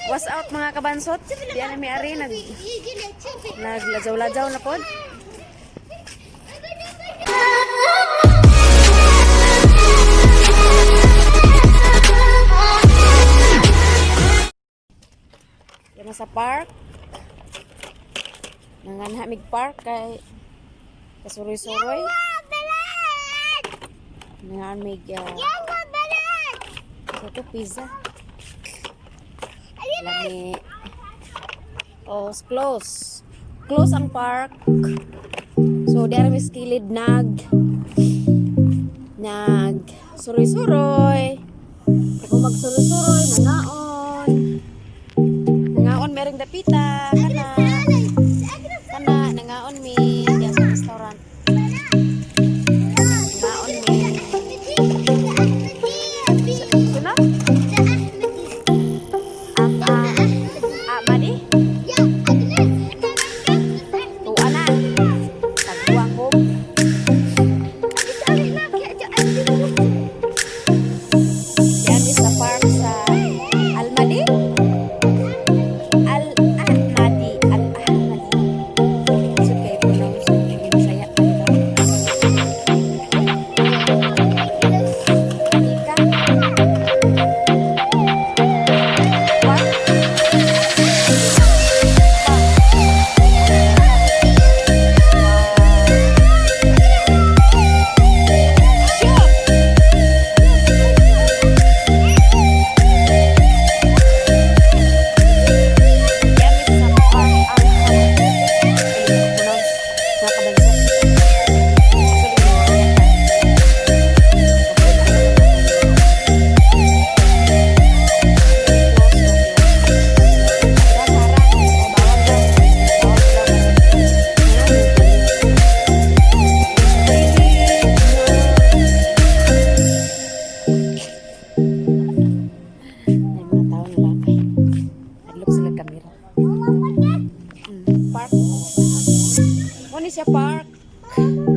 Was out, mga kabansot. Di na mi ari nagladyaw-ladyaw na pod. Yan na sa park. Nanganha mig park kay kasuroy-suroy. Nangan mig sa to pizza. Lami. Oh, close. Close ang park. So, di ara mi sa kilid nag suroy-suroy. Ako magsuroy-suroy, nangaon. Nangaon merong dapita kana. Kana nangaon mi diya sa restaurant. Nangaon mi. Sino? Ah, ah, madi? Tuwa na. Tagbuang ko. Yan is sa park sa Almadi? Al-Ahmadi. Al-Ahmadi. So, kay pronounce yung Bisaya pa ito. Ika. What? Wow. Yan is sa park Al-Ahmadi. Pronounce mga kabansot. Actually, Bisaya pa. May mga tao na lakay. Hadlok sila kamera. Park. Muna siya park.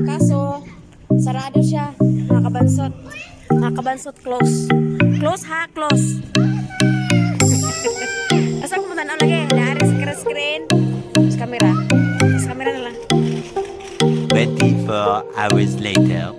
Kaso, sarado siya. Mga kabansot. Mga kabansot, close. Close ha, close. Asa ko matanaw lagi? Naari sa screen. Sa camera. Sa camera na lang. 24 hours later.